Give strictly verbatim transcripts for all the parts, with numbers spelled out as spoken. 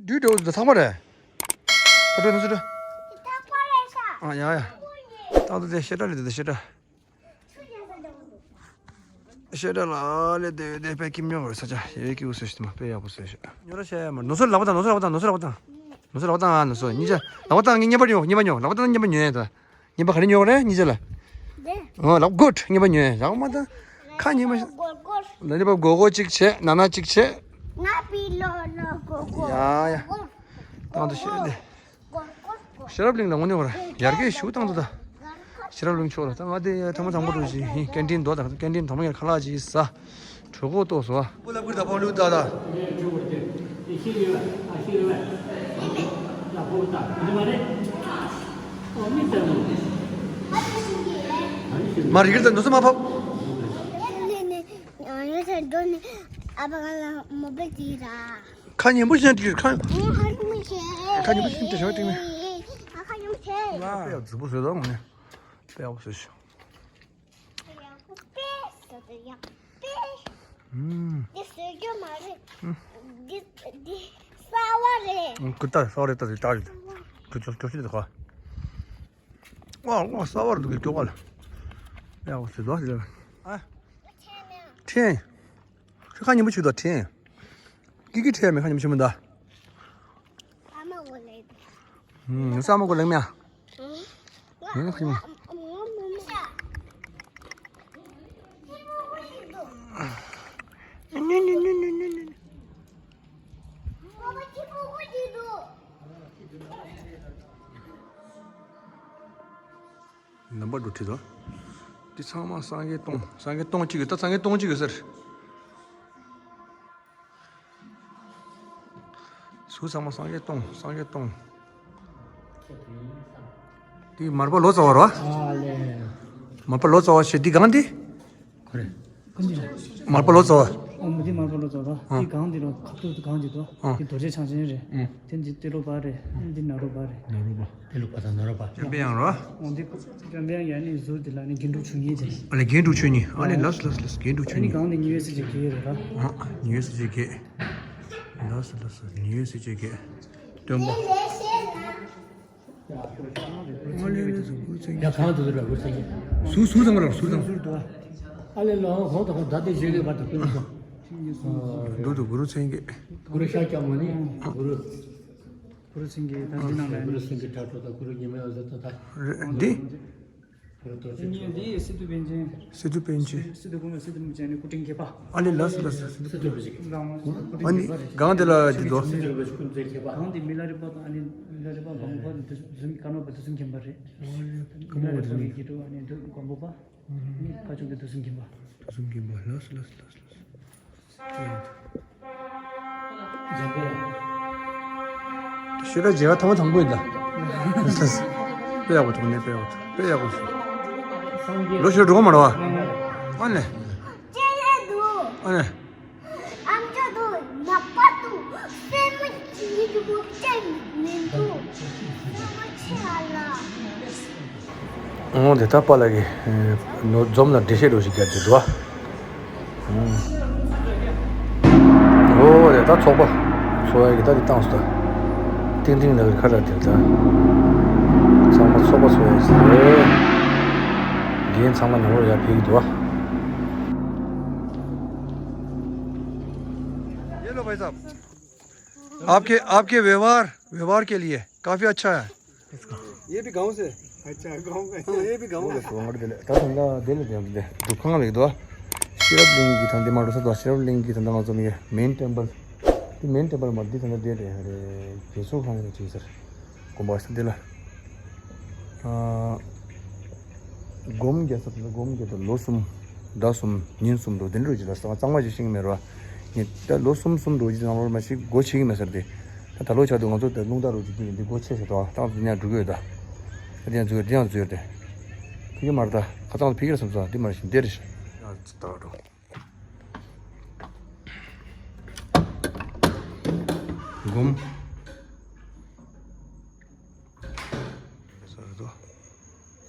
དུས་འགྲོ་འདུག་ཚང་མ་རེད། ད་འགྲོ་ནུ་ཚོ་འགྲོ། ཨ་ཡ་ཡ། ཏང་ཏུ་དེ་ཤེ་ཏྲ་ལི་དུ་ཤེ་ཏྲ། ཤེ་ཏྲ་ལ་ལེ་དེ་དེ་པེ་ཀིམ་ཉོ་བར་ས་ཆ་ཡེ་ཀི་འུ་སུ་ཤི་མ་པེ་ཡག་པོ་སུ་ཤི། ཉོ་ར་ཤེ་མ་ནུ་སོ་ལག་པ་དང་ནུ་སོ་ལག་པ་དང་ནུ་སོ་ལག་པ་དང་ནུ་སོ་ལག་པ་དང་ནུ་སོ་གཉིས་ཆ་ལག་པ་དང་ངས་ཉེ་པར་ཉོ་ཉེ་པར་ཉོ་ལག་པ་དང་ཉེ་པར་ཉོ་ཡ་ད། ཉེ་པར་ག་རེ་ཉོ་རེད་གཉིས་ཆ་ལ། ཨོ་ལག་གུད་ཉེ་པར་ཉོ་ཡ་ལག་པ་དང་། ཁ་ཉེ་པར། ལ་ཉེ་པར་སྒོར་སྒོར་གཅིག་བྱས་ན་ན་གཅིག་བྱས། ང་པི་ལོ་ལོ་སྒོར་སྒོར། ཡ་ཡ། ཏང་ཏུ་ཤེ་ལེ། ཤེས་རབ་གླིང་ལ་དངོས་གནས་བར་ཡར་རྒྱས་ཞུ་བཏང་འདུག་ད། ཤེས་རབ་གླིང་ཕྱོགས་ལ་ད་ང་དེ་ཐེངས་མ་དང་པོ་འགྲོ་བཞིན་ཡིན། ཀན་ཊིན་དོ་དང་ཀན་ཊིན་དང་པོ་ཡར་ཁ་ལག་ཅིག་ཟ། གྲོད་ཁོག་ལྟོགས་སོང་ཨ། པུ་ལབ་ཀིར་ད་ཕོག་ལུག་ད་ད། མ་རིག་གིར་ད་ནུ་སུ་མ་ཕབ། ཁ་ཉན་པོ་ཞན་ཏིག་ཁ། ཁ་ཉན་པོ་ཞན་ཏིག་ཁ། ཁ་ཉན་པོ་ཞན་ཏིག་ནི། ཨ་ཁ་ཉན་པོ་ཞན། ལ་ཡ་རྫི་པོ་བཟོས་ད་ངོ་ནས། དཔེ་ཡག་པོ་བཟོས་ཤག་ཨུམ། འདི་བཟོས་རྒྱུ་མ་རེད། ཨུམ། འདི་འདི་གསར་བ་རེད། ཨུམ། ཀུ་ཏ་གསར་བ་རེད་ད་དེ་ལྟ་ཡོད། ཀུ་ཅོ་ཅོ་ཤི་དེ་ག་ཝ་ཝ་གསར་བ་རེད་འདུག་གི་སྐྱོ་བ་ལ། དཔེ་ཡག་པོ་བཟོས་ད་དེ་ལ། ཨ། ཁྲེན། ཁྲེན། ཁ་ཉན་པོ་ཆུ་ད་ཁྲེན། ཀི་ཀི་ཁྲེན་མེ་ཁ་ཉན་པོ་ཆུ་མི་ད། ཨ་མ་འོ་ལེ། ཨུམ། ས་མ་གོ་ལེགས་མེ། ཨུམ། ཨུམ། ཁ་ཉན། ལམ་པ་འགྲོ་ཁྲིད་དོ། འདི་ཚང་མ་སངས་རྒྱས་སྟོང་། སངས་རྒྱས་སྟོང་གཅིག་ཡོད་ད། སངས་རྒྱས་སྟོང་གཅིག་ཡོད་ཟེར། ཟུར་ཚང་མ་སངས་རྒྱས་སྟོང་། སངས་རྒྱས་སྟོང་། འདི་མར་པ་ལོ་ཙཱ་བ་རེད་བ། ཨ་ལེ། མར་པ་ལོ་ཙཱ་བ་ཞེས་འདི་སྒང་འདི། ཁོ་རེ། མར་པ་ལོ་ཙཱ་བ། ཨོ་མ་འདི་མར་པ་ལོ་ཙཱ་བ། ཨ། འདི་སྒང་འདི་རོ་ཁ་ཐུག་སྒང་འདི་དོ། ཨ། འདི་རྡོ་རྗེ་འཆང་ཆེན་རེད། ཨ། དེ་འདི་ཏི་ལོ་པ་རེད། ཨ། འདི་ནཱ་རོ་པ་རེད། ནཱ་རོ་པ། ཏི་ལོ་པ་དང་ནཱ་རོ་པ། ཡང་པེ་ཡང་རོ། ཨོ་འདི་ཡང་པེ་ཡང་ཡང་ནི་ཟུར་འདི་ལ་ནི་རྒྱན་དྲུག་མཆོག་གཉིས་རེད། ཨ་ལེ་རྒྱན་དྲུག་མཆོག་གཉིས། ཨ་ལེ་ལགས་སོ་ལགས་སོ་ལགས་སོ། རྒྱན་དྲུག་མཆོག་གཉིས། ཨ་ནི་སྒང་འདི་ཉི་འོད་ཟེར་གྱི་རྒྱན་རེད་ད། ཨ། ཉི་འོད་ཟེར་གྱི་རྒྱན། ལགས་སོ་ལགས་སོ། ཉི་འོད་ཟེར་གྱི་རྒྱན། སྟོན་པ། ཡ་གང་དུ་འདུག་ར་འུར་ཚིག་གི། ཟུར་ཟུར་ཙམ་ར་ཟུར་ཙམ། ཟུར་འདུག་ཨ་ལེ་ལོ་ཧོ་དོ་ཧོ་ད་དེ་བཞེས་ལེ་བར་དུ་ཀུན་སོང་། འདུག་འདུག་གུ་རུ་མཚན་གྱི། གུ་རུ་ཤ་སྐྱ་མོ་ནི་གུ་རུ། གུ་རུ་མཚན་གྱི་ད་འདི་ནང་ལ་གུ་རུ་མཚན་གྱི་དྲ་གྲོགས་དང་གུ་རུ་ཉི་མའི་འོད་ཟེར་ད་ད། རེད་འདི། གུ་རུ་རྡོ་རྗེ་འདི་སི་ཏུ་པཎ་ཆེན། སི་ཏུ་པཎ་ཆེན། སི་ཏུ་ཀུན་ལ་སི་ཏུ་མི་ཅན་ནི་སྐུ་ཕྲེང་བརྒྱད་པ། ཨ་ལེ་ལགས་སོ་ལགས་སོ། སི་ཏུ་པཎ་ཆེན། ཨ་ནི་སྒང་དེ་ལ་འདི་དོ། སྒང་དེ་མི་ལ་རས་པ་དང་ཨ་ནི་མི་ལ་རས་པ་སྒང་པ་དུས་གསུམ་ཀརྨ་པ་དུས་གསུམ་མཁྱེན་པ་རེད། ཀརྨ་པ་དུས་གསུམ་མཁྱེན་པ། ཨ་ནི་དུ་མགོན་པོ་པ། ཨ་ནི་ཕ་ཆུང་དེ་དུས་གསུམ་མཁྱེན་པ། དུས་གསུམ་མཁྱེན་པ་ལགས་སོ་ལགས་སོ་ལགས་སོ། ཤེས་རབ་རྒྱལ་བ་ཐོག་མ་དང་པོ་ཡིན་ད། དཔེ་ཡག་པོ་འདུག་ནས་དཔེ་ཡག་པོ་འདུག་དཔེ་ཡག་པོ་འདུག་ལོ་ཤོར་འགྲོ་གི་མ་རེད་བ། ཨ་ནི། ཨ་ནི། འོ་དེ་ད་པཱ་ལགས་ཀྱིས་ནོར་འཛོམས་ལ་འགྲེལ་བཤད་འདྲ་ཞིག་རྒྱབ་བསྡད་འདུག་ཨ། འོ་དེ་ད་ཚོགས་པ་ཚོགས་ཡ་གི་ད་དེ་བཏང་སོང་ད། ཏིང་ཏིང་ལགས་ཀྱི་ཁ་ལ་དེ་ད། ཚང་མ་ཚོགས་པ་ཚོགས་ཡ་ཟེར། རྒན་ཚང་མ་ནང་ལོགས་ཡར་ཕེབས་ཀྱི་འདུག་ཨ། ये लो भाई साहब। आपके, आपके व्यवहार, व्यवहार के लिए काफी अच्छा है। ये भी गांव से? अच्छा, गांव का। हाँ, ये भी गांव का। ད་ཐེངས་ད་དེ་ལ་དེ་འདུ་ཁང་ལ་འདུག་ཤེས་རབ་གླིང་གི་ད་འདི་མ་འགྲོ་ས་དང་ཤེས་རབ་གླིང་གི་ད་ང་ཚོ་མི་མེན་ཊེམ་པལ། དེ་མེན་ཊེམ་པལ་མ་འདི་ད་འདི་རེད་རེད་རྒྱལ་ཚོགས་ཁང་རེད་ཅིག་ཟེར། དགོན་པ་ས་འདི་ལ། སྒོམ་རྒྱག་ས་དེ་ལ་སྒོམ་རྒྱག་དུས་ལོ་གསུམ། ཟླ་གསུམ་ཉིན་གསུམ་འགྲོ་དེ་འདྲ་ཅིག་ལ་གཙང་མ་ཅིག་ཤེས་ཀྱི་མེད་ར། ངས་ད་ལོ་གསུམ་གསུམ་འགྲོ་ཅིག་ནང་ལོར་མ་ཞིག་སྒོ་ཕྱེ་གི་མེད་ཟེར་ཏེ། ད་ད་ལོ་ཆགས་དུས་ང་ཚོ་ད་རླུང་རྟ་རུ་ཅིག་འདི་འདི་སྒོ་ཕྱེ་ཟེར་ཏོ་ད་འདི་ནས་འགྲོ་གི་ཡོད་ད། ད་འདི་ཡང་འཛུལ་འདི་ཡང་འཛུལ་ཏེ། ཕི་གི་མར་ད་ཁ་ཚང་ཕི་གིར་སམ་ས་འདི་མར་ཞིག་འདིར་ཞིག་སྒོམ། ས་རེད་དོ།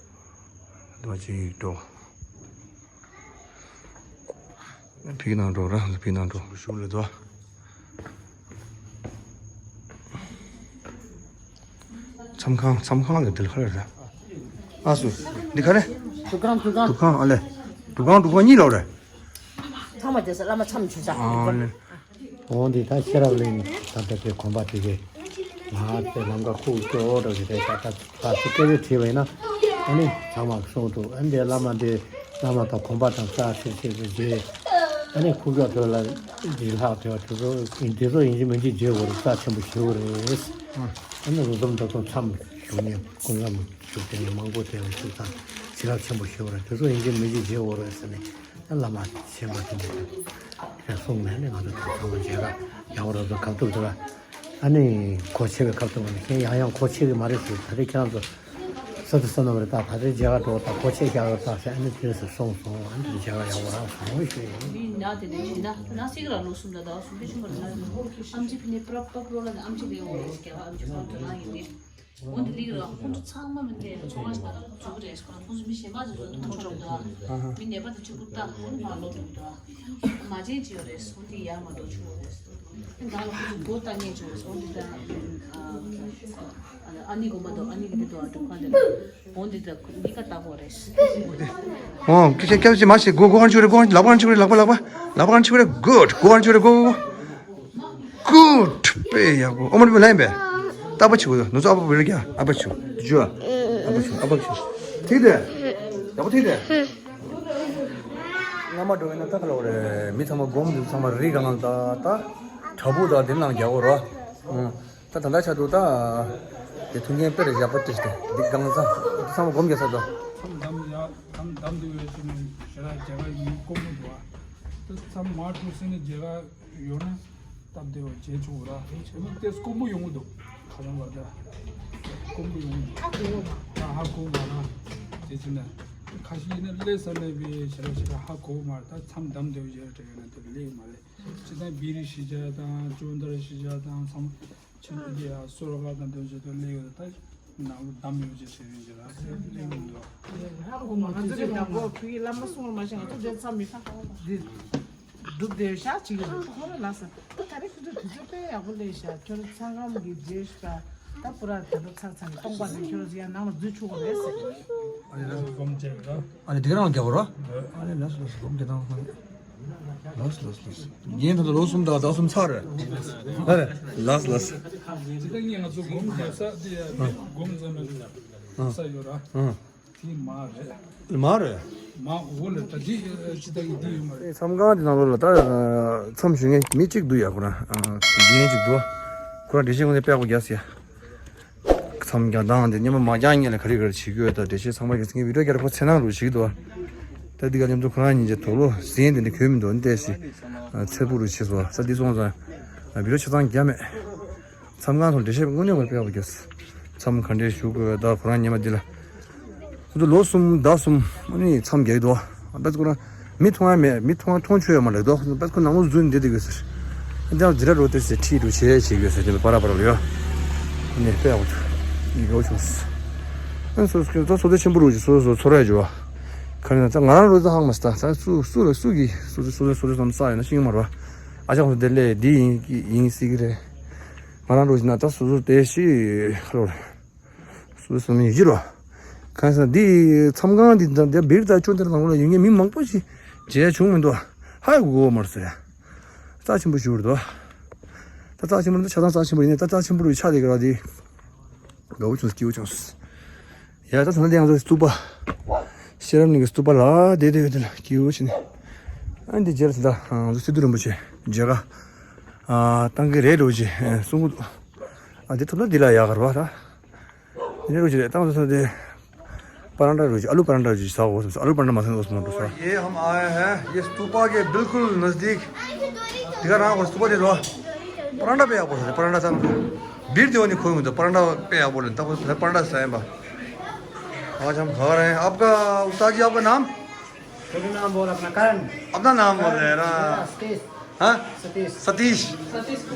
དོ་ཅིག་འགྲོ། ཕིག་ནང་འགྲོ་ར་ཕིག་ནང་འགྲོ་ཞུ་རེད་དོ། མཚམས་ཁང་། མཚམས་ཁང་གི་དེ་ལ་ག་རེ་རེད། ཨ་སུ། འདི་ག་རེ། འདུ་ཁང་། འདུ་ཁང་། འདུ་ཁང་། ཨ་ལེ། འདུ་ཁང་འདུ་ཁང་གཉིས་ལོག་རེད། ཚང་མ་རྒྱལ་ས་བླ་མ་མཚམས་ཞུ་ས། ཨ་ལེ། འོ་འདི་ད་ཤེས་རབ་གླིང་ད་ལྟ་དེ་དགོན་པ་དེ་གའི་ང་དེ་ལམ་ཁ་ཁུག་ཀྱོག་འགྲོ་གི་རེད། ད་ད་ད་སུ་སྐད་ཆ་དྲིས་པ་ཡིན་ན། ཨ་ནི་ཚང་མ་གསུང་ཐུབ། ཨ་ནི་དེ་བླ་མ་དེ་བླ་མ་དང་དགོན་པ་དང་རྩ་ཆེ་ཆེ་བའི་རྗེས། ཨ་ནི་ཁུག་ཀྱོག་དེ་ལ་འདི་ལྷག་དེ་བ་དེ་ཚོ་དེ་ཚོ་ཡིན་གཅིག་མིན་གཅིག་བརྗེ་དགོས་རེད། རྩ་ཆེན་པོ་ཞེ་པོ་རེད། ཨ་ནི་ལོ་འཛོམས་ད་དུང་མཚམས་བཞུགས་མཁན། སྐུ་མཚམས་བཞུགས་མཁན་མང་པོ་དེ་ལ་ཐུགས་བསམ་ཞེ་དྲག་ཆེན་པོ་ཞེ་པོ་རེད། དེ་ཚོ་ཡིན་གཅིག་མིན་གཅིག་བརྗེ་དགོས་རེད་ཟེར་ནས། ད་བླ་མ་ཆེན་པོ་དེ་འདྲ་དེ་གསུངས་ནས་ནི་ང་ཚོ་དེ་ཚང་མ་མཇལ་ཁ་ཡག་པོ་རོབ་ཙམ་གབ་ཐུབ་ཐུབ་ལ། ཨ་ནི་གོ་ཆེ་བའི་ཁ་ཐུབ་ནི་ཁྱེད་ཡང་ཡང་གོ་ཆེ་གི་མ་རེད་ཟེར། ད་རེས་ཁྱེད་རང་ཚོ་ས་དེ་ས་ནོར་རེད། ད་ད་རེས་མཇལ་ཁ་འགྲོ་ད་གོ་ཆེ་བཞག་ཡོད་ད་ཟེར། ཨ་ནི་དེ་ཟེར་གསུངས་སོང་། ཨ་ནི་དེ་མཇལ་ཁ་ཡག་པོ་རང་སོང་ཞུ་ཡིན། མི་ན་དེ་ནས་ན་ན་སིག་ར་ལོ་གསུམ་ད་ཟླ་བ་གསུམ་པའི་ཆུང་བར་ན་ཨམ་ཆི་ཕི་ནས་པྲ་པ་པྲོ་ལ་ནི་ཨམ་ཆི་ལས་འོང་རེད་ཟེར། ཨམ་ཆི་པྲ་པྲོ་ལ་ཡིན་ནི། འོན་ཏེ་ལིག་ར་ཁོང་ཚོ་ཚང་མ་མི་འདྲ་ཚོ་ཁ་ཞིག་ད་ལྟ་འཛུགས་རེད། ཁོང་ཚོ་མི་གཞན་པ་ཚོ་ཚོ་མཐོང་ཆོག་འདུག་མི་ནད་པ་དེ་གཅིག་པུ་ལྟ་མ་ལོག་འདུག་མ་བྱན་ཅི་ཡོད་རེད། འོན་ཏེ་ཡར་མ་གཏོགས་ཆོག་རེད། ད་ལ་ཁོང་ཚོ་མགོ་ལྟ་ཉན་ཆོག་རེད། འོན་ཏེ་ད་ཨ་ནི་གོ་མ་གཏོགས་ཨ་ནི་གི་དེ་དུ་ཨ་འགྲོ་ཁ་འདི་འོན་ཏེ་ད་མི་ཁ་ལྟ་གོ་རེད། ཨོ་ཀི་ཀི་ཀི་ཅི་མ་ཤེས། གོ་གོ་ཧན་ཆུ་རེད། གོ་ཧན་ལག་པ་ཧན་ཆུ་རེད། ལག་པ་ལག་པ་ལག་པ་ཧན་ཆུ་རེད། གུཌ། གོ་ཧན་ཆུ་རེད། གོ་གོ། གུཌ། དཔེ་ཡག་པོ། ཨོ་མ་རི་མོ་ལན་པས། ཏག་པ་བྱེད་དགོས། ནུ་ཚོ་ཨ་པ་བི་རི་ཀྱ་ཨ་པ་ཆུ་ཇུ་ཨ་པ་ཆུ་ཨ་པ་ཆུ། ཐིག་དེ། ཡག་པོ་ཐིག་དེ། སྔ་མ་འགྲོ་ཡིན་ན་ད་ག་ལ་བ་རེད། མི་ཚང་མ་སྒོམ་འདུག་ཚང་མ་རི་གང་ལ་ད་ད་དྲ་འབུ་ད་དེ་ནང་རྒྱག་གོ་ར། ད་ད་ལྟ་ཆ་འདུག་ད་དེ་ཐུགས་འགན་དཔེ་རེ་ཡག་པོ་སྤྲད་དེ་འདི་གང་ཚང་ཚང་མ་སྒོམ་རྒྱག་ས་ད། མཚམས་བསྡམས་ཡ་མཚམས་བསྡམས་འདུག་བས་ཚུལ་ནི་ཞེ་དྲག་རྒྱ་གར་ཡིན་དཀོན་པོ་འདུག་ཨ། ད་མཚམས་མ་འཁྲུག་སེ་ནི་རྒྱ་གར་ཡོད་ན་སྟབས་བདེ་བ་བྱེད་ཆོག་ར། བྱེད་མ་ཏེ་དཀོན་པོ་ཡོང་གི་འདུག་ཁ་སང་ལ་ད་དཀོན་པོ་ཡོང་གི་འདུག་ཧ་གོ་མ་ཧ་གོ་མ་ར་དེ་ཚོ་ན་ཁ་ཤས་ཡིན་ན་སླེབས་ས་ན་བའི་ཞེ་དྲག་ཞེ་དྲག་ཧ་གོ་མ་ར། ད་མཚམས་བསྡམས་བདེ་བ་ཞེ་དྲག་ཡོད་ན་དེ་སླེབས་མ་རེད། སྤྱིར་བཏང་བི་རི་ཤི་ཇ་དང་ཅོན་དར་ཤི་ཇ་དང་ཚང་མ་ཆེན་པོ་དེ་ཡང་སོ་ར་ཀ་དང་དོན་ཆེ་དོན་ལེགས་ཡོད། ད་ནང་ལོ་བསྡམས་ཡོད་ཅེས་བྱས་ཡོད་ཅེས་ར་ལེགས་མི་འདུག་ཧ་གོ་མ། ང་ཚོ་གི་དང་པོ་བོད་ཀྱི་བླ་མ་གསུང་རོགས་མ་བྱས། ང་ཚོ་འདིར་མཚམས་མི་ཁ་འདི་སྒྲུབ་བསྡད་ཤག་ཅིག་རེད། ཁོ་རེ་ལ་ས་ད་ག་རེ་ཁྱོད་ཚོ་དུས་ཚོད་དཔེ་ཡག་པོ་སླེབས་ཤག་ཁྱོད་རང་ཚང་ཁང་གི་རྗེས་ཤིག་ད་ད་པུ་ར་དེ་འགྲོ་ཚར་ཚར་ནས་སྟོང་པ་ནས་ཁྱོད་རང་ཚོ་ཡང་ནང་ལ་འཛུལ་ཆོག་གི་རེད་ཟེར། ཨ་ནི་ལགས་སོ་སྒོམ་བྱས་ར། ཨ་ནི་དེ་ག་རང་རྒྱབ་ར། ཨ་ནི་ལགས་སོ་ལགས་སོ་སྒོམ་བྱས་དང་། ལགས་སོ་ལགས་སོ་ལགས་སོ། རྒན་ད་ལྟ་ལོ་གསུམ་དང་ཟླ་གསུམ་ཚར་རེད། ཨ་རེད། ལགས་སོ་ལགས་སོ། ཇི་ལྟར་ངས་ང་ཚོ་སྒོམ་རྒྱག་ས་དེ་ཡ་སྒོམ་ཙམ་མེད་ལ་ས་ཡོད་ར། ཨ། དེ་མ་རེད། མ་རེད། མ་འོ་ལ་ད་འདི་ཅི་ལྟར་འདི་ཡོད་མ་རེད། མཚམས་ཁང་དེ་ནང་ལོགས་ལ་ད་མཚམས་ཞུ་མཁན་མི་གཅིག་འདུག་ཡ། ཁོ་རང་རྒན་གཅིག་འདུག་ཁོ་རང་འགྲེལ་བཤད་ངོས་ནས་དཔེ་ཡག་པོ་རྒྱག་ཟེར་ཡ། མཚམས་རྒྱག་སྟངས་དེ་སྔོན་མ་མ་རྒྱག་སྔོན་ལ་ག་རེ་ག་རེ་བྱེད་དགོས་ད་འགྲེལ་བཤད་ཚང་མ་རྒྱག་ཟེར་ངས་བི་ཌིའོ་རྒྱག་རེ་ཁོ་ཚེ་ནང་རུ་བྱེད་ཀྱི་འདུག་ད་འདི་ག་མཉམ་དུ་ཁོ་རང་གཉིས་ཀྱི་དུག་ལོག་ཟིན་དེ་འདྲ་གོན་མི་འདུག་ཨ་ནི་ཏོག་ཙམ་ཚེར་པོ་རུ་བྱེད་སོང་། ས་འདི་སོང་ཙང་བི་ཌིའོ་ཆ་ཚང་རྒྱག་མེད། མཚམས་ཁང་དང་འགྲེལ་བཤད་དངོས་གནས་ཁོ་རང་དཔེ་ཡག་པོ་རྒྱག་མཚམས་ག་འདྲས་ཞུ་དགོས་ད་ཁོ་རང་ཉི་མ་འདི་ལ། ཁོ་ཚོ་ལོ་གསུམ་ཟླ་གསུམ་ཨ་ནི་མཚམས་རྒྱག་གི་འདུག་ཨ་པད་ཁོ་རང་མི་མཐོང་ཡ་མེད། མི་མཐོང་མཐོང་ཆོས་ཡོད་མ་རེད་འདུག་ཨ་པད་ཁོ་ནང་ལོགས་འཛུལ་ནས་བསྡད་བསྡད་དགོས་ཟེར། ཨ་ནི་ཨ་ཛི་ར་རོ་ཏེ་ཟེར་ཁྲིད་འགྲོ་བྱས་བྱེད་དགོས་ཟེར་དེ་པ་ར་པ་ར་ལ་ཡོད། ཨ་ནི་དཔེ་ཡག་པོ་འདུག་ཡིག་དགའ་བོ་བྱུང་། ཨ་ནི་སོ་སོ་ད་སོ་ཏེ་ཆེན་པོ་རུ་ཅིག་སོ་སོ་ཚོ་ར་ཡོད་ཅིག་བ། ག་རེ་ན་ད་ང་རང་རོ་ད་ཧང་མ་སི་ད་ད་སུ་སུ་ལ་སུ་གིས་སོ་སོ་སོ་སོ་སོ་སོ་ཙམ་ས་ཡོད་ན་ཤེས་ཀྱི་མ་རེད་བ། ཨ་ཅག་ཚོ་དེ་ལས་འདི་ཡིན་ཡིན་སྲིད་ཀྱི་རེད། ང་རང་འགྲོ་བཞིན་ན་ད་སོ་སོ་དེ་ཤི་ཁ་ལོ་རེད། སོ་སོ་མི་ཡི་རོ། གང་ཟེར་ན་འདི་མཚམས་ཁང་འདི་འདི་འདི་བིར་ད་ཅོ་འདིར་ནང་ལ་ཡོད་མཁན་མི་མང་པོ་ཞིག་མཇལ་བྱུང་མི་འདུག་ཧ་གོ་མ་རེད་ཟེར་ཡ། རྩ་ཆེན་པོ་ཞུ་རེད་དོ། ད་རྩ་ཆེན་པོ་འདི་ཆ་ཚང་རྩ་ཆེན་པོ་ཡིན་ནས་ད་རྩ་ཆེན་པོ་རུ་ཆགས་བསྡད་ཀྱི་ར་འདི། དགའ་བོ་བྱུང་སྐྱིད་བོ་བྱུང་། ཡ་ད་ད་ལྟ་འདི་ང་ཚོ་སྟུ་པ། ཤེས་རབ་གླིང་གི་སྟུ་པ་ལ་བསྡད་བསྡད་ཡོད་དེ་ལ་སྐྱིད་པོ་བྱས་ནས། ཨ་འདི་རྗེས་ལ་ད་ང་ཚོ་སི་ཏུ་རིན་པོ་ཆེ་མཇལ་ཁ་ཨ་བཏང་གི་རེད་འགྲོ་ཅེས་གསུང་གི་འདུག་ཨ་འདི་ཐུབ་ན་འདི་ལ་ཡག་ག་རེད་བ་ད། འདི་རེད་འགྲོ་ཅེས་རེད་བཏང་ཚོ་ཚོ་དེ། པ་རང་ཏྲ་འགྲོ་ཅེས་ཨ་ལུ་པ་རང་ཏྲ་འགྲོ་ཅེས་ཟ་འོ་སོང་ཨ་ལུ་པ་རང་ཏྲ་མ་སོང་འོ་སོང་འགྲོ་སོང་། ये हम आए हैं, ये स्तूपा के बिल्कुल नज़दीक। दिखा रहा हूँ स्तूपा दे दो। परांठा पे आप बोल सकते परांठा था। भीड़ देवनी खोई मुझे परांठा पे आप बोले तब परांठा से आए बा। आज हम खा रहे हैं। आपका उस्ताद जी, आपका नाम? छोटू नाम बोल अपना, करण। अपना नाम बोल रहे हैं ना? हाँ, सतीश। हाँ? सतीश। सतीश।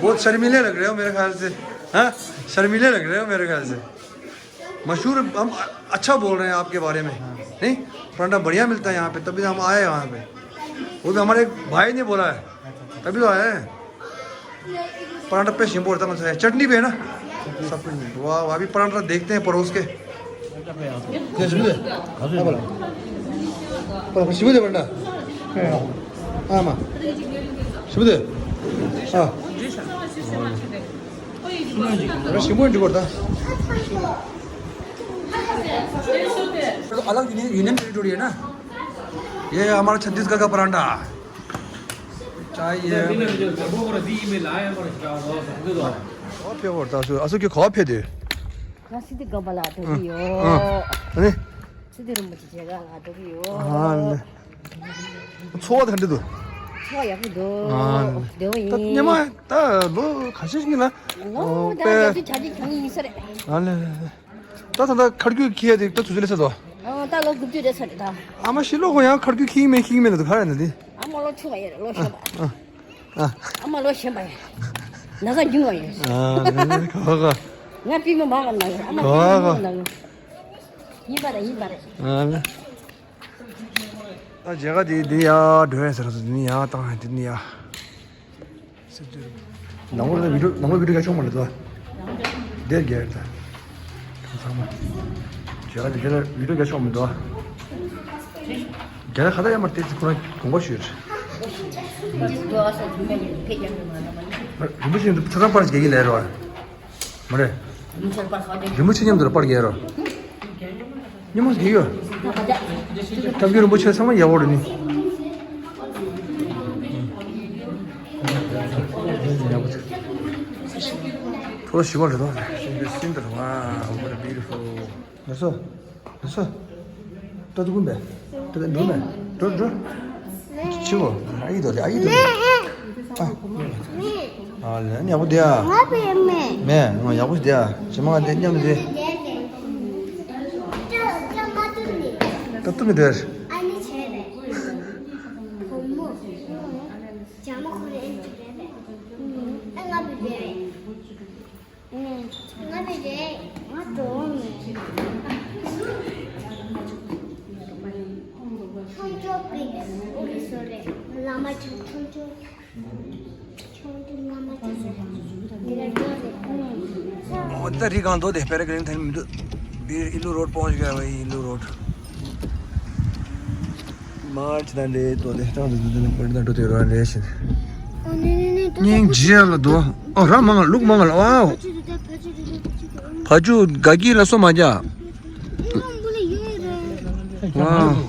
बहुत शर्मीले लग रहे हो मेरे ख्याल से। हाँ, शर्मीले लग रहे हो मेरे ख्याल से। मशहूर, हम अच्छा बोल रहे हैं आपके बारे में। हाँ। नहीं, परांठा बढ़िया मिलता है यहाँ पे, तभी तो हम आए यहाँ पे। वो भी हमारे एक भाई ने बोला है, तभी तो आए हैं। परांठा पे शिंबोर तक है, चटनी पे है ना? सब कुछ मिल, वाह, वाह, अभी परांठा देखते हैं परोस के। क्या शिबू दे? हाँ, बोला। पर शिबू दे बंडा। हाँ, माँ। शिबू दे। हाँ। अरे, शिबू एंट्री करता। तो अलग यूनियन, यूनियन टेरिटोरी है ना? ये हमारा छत्तीसगढ़ का परांठा। चाय ये। और क्या होता है? असो, असो क्यों खा फेर दे? ང་སི་ཏི་གམ་པ་ལ་འགྲོ་གི་ཡོད། ཨ་ནི། སི་ཏི་རིན་པོ་ཆེ་མཇལ་ཁ་ལ་འགྲོ་གི་ཡོད། ཨ་ནི། འཚོ་བ་ག་འདྲ་འདུག་འཚོ་བ་ཡག་པོ་འདུག་ཨ་ནི། བདེ་པོ་ད་ཡིན། སྙེ་མ་ད་ལོ་ཁ་ཤས་ཤིག་ལ། ལོ་ད་དཔེ་ཡག་པོ་ཆ་རྒྱུས་ཆགས་ཀྱི་ཡིན་ས་རེད། ཨ་ནི། ད་ད་ད་ཁར་རྒྱུག་ཁྱེར་ཡ་དེ་ད་ཆུ་ཚོད་ལས་ས་དོ། ཨ་ད་ལོ་དགུ་བཅུ་རེད་ས་རེད་ད། ཨ་མ་ཤི་ལོ་ཁོ་ཡང་ཁར་རྒྱུག་ཁྱེར་མེད་ཁྱེར་མེད་ལ་དུ་ག་རེ་ན་དེ། ཨ་མ་ལོ་ཆུང་བ་ཡོད་རེད། ལོ་གཞོན་པ། ཨ། ཨ་མ་ལོ་གཞོན་པ་ཡོད། ན་ཚ་རྒྱུང་བ་ཡོད། ཨ་ནི་ག་ག་ང་པི་མ་མ་ག་ན་ཡོད། ཨ་མ་ག་པི་མ་ག་མ་ག་ན་ཡོད། ཡིན་པ་རེད། ཡིན་པ་རེད། ཨ་ནི། ད་མཇལ་ཁ་དེ་འདི་ཡ་འགྲོ་ཡ་ཟེར་སོ། འདི་ནི་ཡ་བཏང་ཡ། འདི་ནི་ཡ། ནང་ལོགས་ལ་བི་ཌིའོ་ནང་ལོགས་བི་ཌིའོ་རྒྱག་ཆོག་མ་རེད་དོ། དེར་རྒྱག་ད། ཚང་མ། མཇལ་ཁ་དེ་དེ་ལ་བི་ཌིའོ་རྒྱག་ཆོག་མི་འདུག་མཇལ་ཁ་ད་ཡ་མར་དེ་ཚོ་ཁོ་རང་དགོངས་པ་ཞུས། རིན་པོ་ཆེ་ཚ་ཚང་པར་རྒྱག་གི་ལས་རོགས། མ་རེད། རིན་པོ་ཆེ་མཉམ་དུ་པར་རྒྱག་རོགས། ཉི་མ་ཟིག་ཡོད། སྐྱབས་མགོན་རིན་པོ་ཆེ་ཚང་མ་ཡག་པོ་རེད་ནི། ཐོ་ཞི་བ་རེད་དོ། ཤིན་ཏུ་ཤིན་ཏུ་རེད། Wow, what a beautiful. ལགས་སོ། ལགས་སོ། ཏོ་ཏུ་ཀུན་པས། ཏོ་ཏུ་འགྲོ་མེད། འགྲོ་འགྲོ། ཆི་བོ། ཨ་ཡི་དོ་ལེ། ཨ་ཡི་དོ་ལེ། ཨ། ཨ་ལེ་ཡག་པོ་དེ་ཨ། ང་པའི་མེ། མེ། ང་ཡག་པོ་དེ་ཨ། ཇེ་མང་དེ་མཉམ་དེ། ད་ཏུ་མི་དེར། ཨ་ནི་བྱས་པས། བུ་མོ། ཇ་མ་ཁོ་རེ་ཨེ་ཅི་རེད་པས། ཨ་ང་པའི་རེད། ང་པའི་རེད། ང་འགྲོ་བ་མེད། ཁྲོམ་ཆོག་པའི་འོ་རེད་སོ་རེད། བླ་མ་ཆོས་ཁྲོམ་ཆོག་འོ་ད་རི་གང་དོ་དེ་པེ་ར་གི་རིང་ཐན་མི་འདུག་བིར་ཨི་ལུ་རོད་པོང་ཞིག་ཨི་ལུ་རོད། མར་ཅི་དང་འདྲེ་དོ་དེ་ཏང་དུ་དུ་དུ་པར་དང་འགྲོ་དེ་རོ་རེ་ཞིན། སྙིང་རྗེ་ལ་དོ། ཨོ་ར་མང་ལུག་མང་ལ་ཨོ། ཕ་ཇུ་ག་གི་ལ་སོ་མ་རྒྱ། ཨོ།